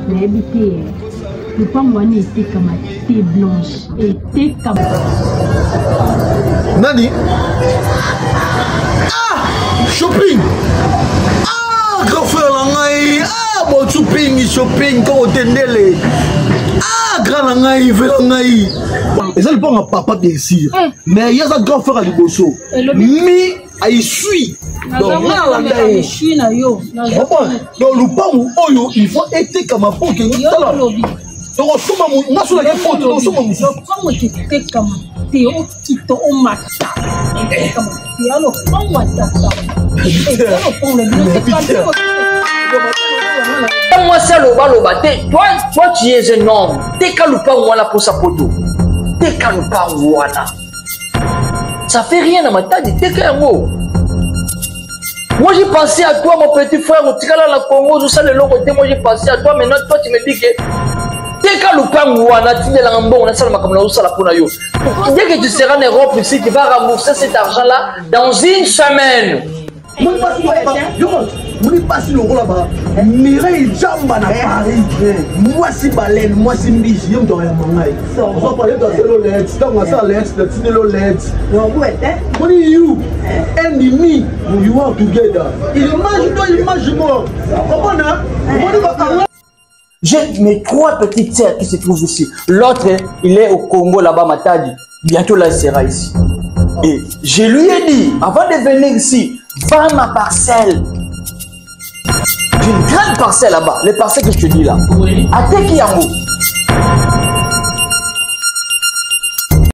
Nayebi te, lopango wana etekama te, Blanche, etekama. Nani? Ah, shopping. Ah, grand frère na ngai. Ah, botsuping shopping koko tendele. Ah, grand na ngai, vela ngai. Eza lopango ya papa bien sûr. Eh. Mais ye aza grand frère ya liboso. Mi aisui donc nga nalanda ye donc lupangu oyo il faut etekama mpo ke tala tokosomba nga so nake poto tokosomba mosusu lopango eketekama te okita omata etekama te ya lopango ya tata eza lopango na bino. Mwasi alobaloba te. Toi, toi, tu es un homme, teka lupango wana mposa poto, teka lupango wana, ça fait rien na Matadi, teka yango. Moi, j'ai pensé à toi, mon petit frère, otikala na Congo, ozosala eloko te. Moi, j'ai pensé à toi. Maintenant, toi, tu me dis que teka lupango wana, tindelanga mbongo, nasala makambo nazosala mpo na yo. Dès que tu seras en Europe ici, tu vas rembourser cet argent là dans une semaine. Moni mpasi lokola ba Mireille Jamba na Paris, mwasi balene, mwasi mbisi, ye moto ayamba ngai. Ozopa ye moto aselo let ntango asala let, natindelo let. Moni, you and me, you are together. Il mange toi, il mange moi, omona omoni ba. J'ai mes trois petites sœurs qui se trouvent ici. L'autre, il est au Congo là-bas, Matadi. Bientôt là, il sera ici. Et je lui ai dit, avant de venir ici, vends ma parcelle. J'ai une grande parcelle là-bas, les parcelles que je te dis là. Oui. Ateki yango.